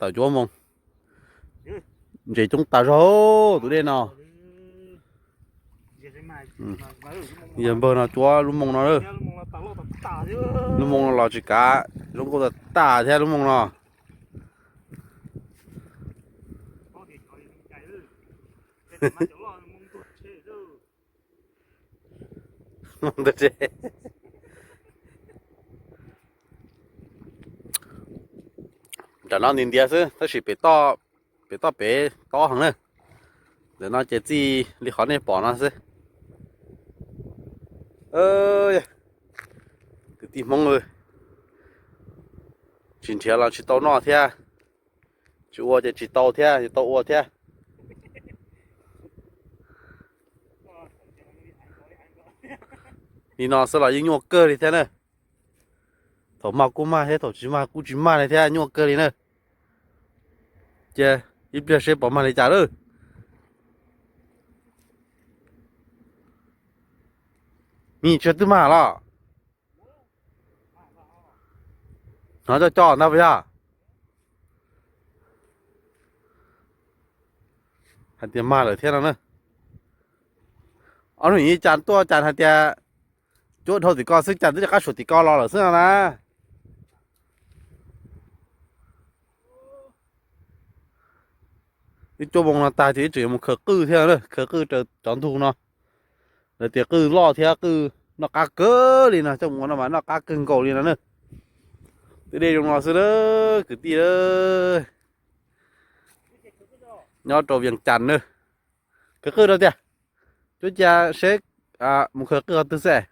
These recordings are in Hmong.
tawm cuab moo. Ntses coob tas zog tus dej no. Yawg npawg no cuab lub moo no lawm. Lub moo no los tsis kav, zoo nkauj tas tas thiab lub moo no. Nram no ntiav ntiav xwb tab sis pem toj pem tob heev na. Ntawm no ces txij li qhov nej pom no xwb. Kwv tij Hmoob, tsis nrhiav los tsis tau noj thiab, tsis ua ces tsis tau thiab, yuav tau ua thiab. Li no xwb los yeej nyuaj kawg li thiab na. Thaum mag kuj mag thiab, thaum tsis mag kuj tsis mag li thiab, nyuaj kawg li na. Cia ib pliag seb puas mag li cas lawm. Mis tsis twb mag los? Hnov coj coj ntag puas yog? Hais tias mag lawm thiab no na. Ob hnub ib cas tuaj cas hais tias cuab dhau tim ko xwb cas twb rov qab suam tim ko los lawm xwb no na. Ib cuab moo no tag ces ib tseem yuav mus khaws qwj thiab na, khaws qwj raws cov ntug no. Lawv tias qwj loj thiab qwj noj qab kawg li no, coj mus ua no mas noj qab kawg nkaus li no na. Tej dej zoo no xwb na, kwv tij. Nyob rau Vias Cas na. Khaws qwj rau tiag. Cuab cia seb mus khaws qwj qhov twg xwb.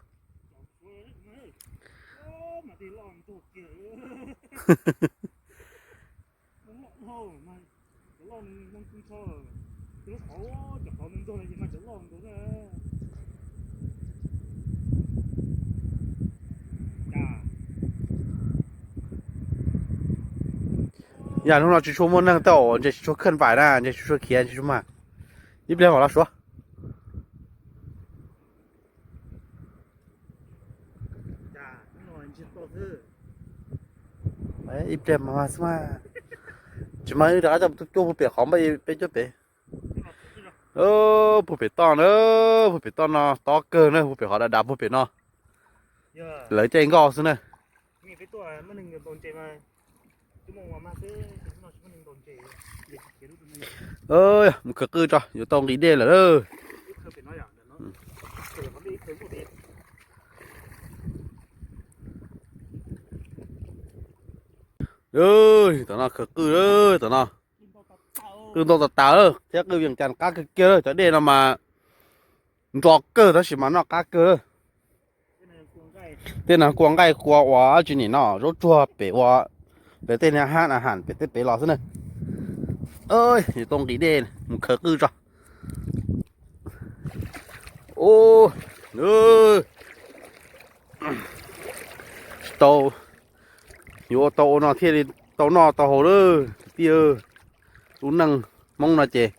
Yam hnub no tsis tshua muaj neeg tau, ntshe tsis tshua khaj npaim na, ntshe tsis tshua khiav, tsis tshua mag. Ib pliag mam los suav. Ib pliag mas mas xwb mas. Tsis mas wb rov qab coj cuab puag pem qhov npaj peb cuab pem. Puag pem toj na, puag pem toj no tob kawg na, puag pem qhov dav dav puag pem no. Lawv caij nkoj xwb na. Mus khaws qwj tso, yuav tau nqis dej lawm. Tom no khaws qwj, tom no qwj ntau tas tas thiab qwj Vias Cas qab kawg kiag lawm, cov dej no mas ntso kawg tab sis mas noj qab kawg lawm. Tej no kua nqaij kua ua dab tsi nim no zaub tsuag pem ua, pem tej niag hab na ham pem tej pem los xwb na. Yuav tau nqis dej mus khaws qwj tso. Tsis tau, yuav ua tau ua no thiaj li tau noj tau haus lawm tij. Lub neej Hmoob no ces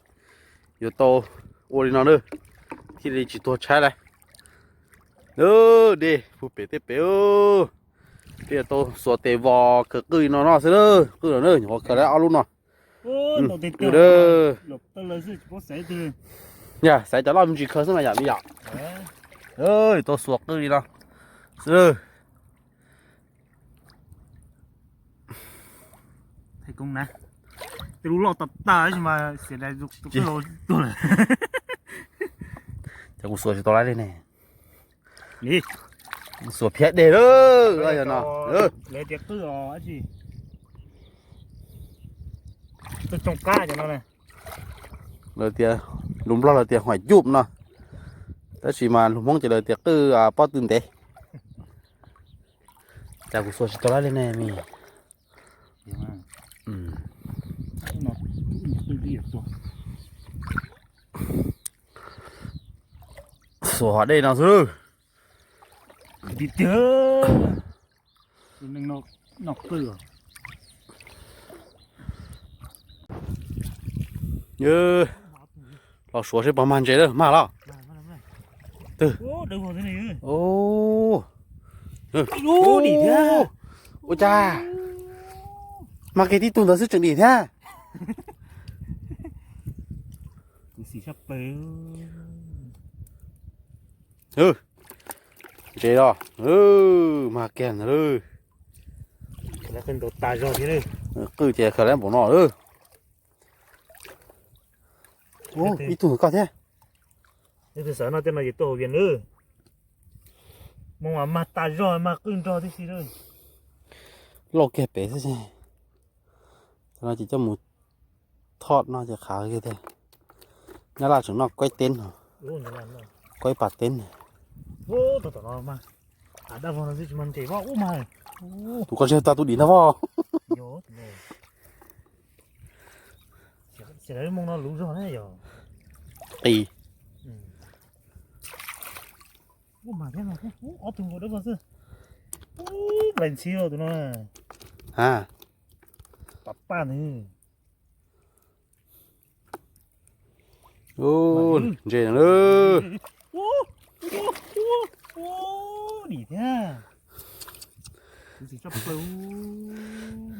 yuav tau ua li no na, thiaj li tsis tuag tshaib lawm. Dej puag pem tej pem, peb yuav tau xuas tes vos khaws qwj li no noj xwb na, qwj los na, nyuam qhuav khaws tau ob lub no. Yam xaiv cov loj me ntsis khaws xwb mas yam me yom. Yuav tau xuas qwj li no xwb. Cov kuv xuas tsis tau lawm li ne. Xuas phiab dej lawm no. Lawv tias, lus Nplog lawv tias huam yuj no, tab sis mas lus Hmoob ces lawv tias qwj pob tw ntev. Cas kuv xuas tsis tau lawm li ne mis. Xuas hov dej no xwb. Los suav seb puas mag ntses lawm, mag los. Twg? Ua cas? Mag kiag tib tug ntawd xwb tseem dim thiab. Kuv xim sab plaws. Ntse os, mag kiag ntawd. Qwj ces khaws lab npaum no lawm. Ib tug koj thiab. Tus xav no tej no ces tuaj hauv Vias lawm. Moo mas mag tas zog mag qwj nrog tib si lawm. Lauj kiag pem xwb. Cov no ces coj mus thoj no ces qhav kiag tiag. Nyab laj tseem noj kuaib teb no, kuaib pas teb. Tus koj ntseg tau tus dim ntag voj. Moo no luv zog na yog. Qis. Ub, mas thiab mas thiab, ub, ob tug nkaus dawb vog xwb. Ub, nplaim ntxhiv tus no. Ha. Pam paj nws. Ub, ntse lawm. Dim thiab. Kuv tsis tsob plaws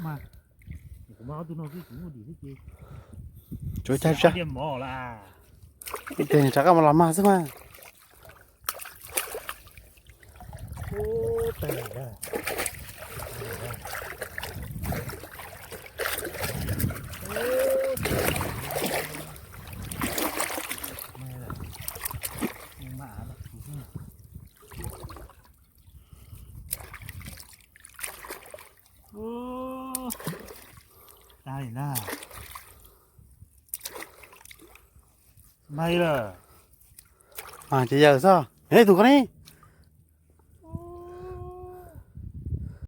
mas. Kuv mas ob tug no xwb tsis muaj dim thiab ces. Tsuav cag zag. Tes rov qab mus los mag xwb mas. Mas ces yawg xwb. Tus koj ne?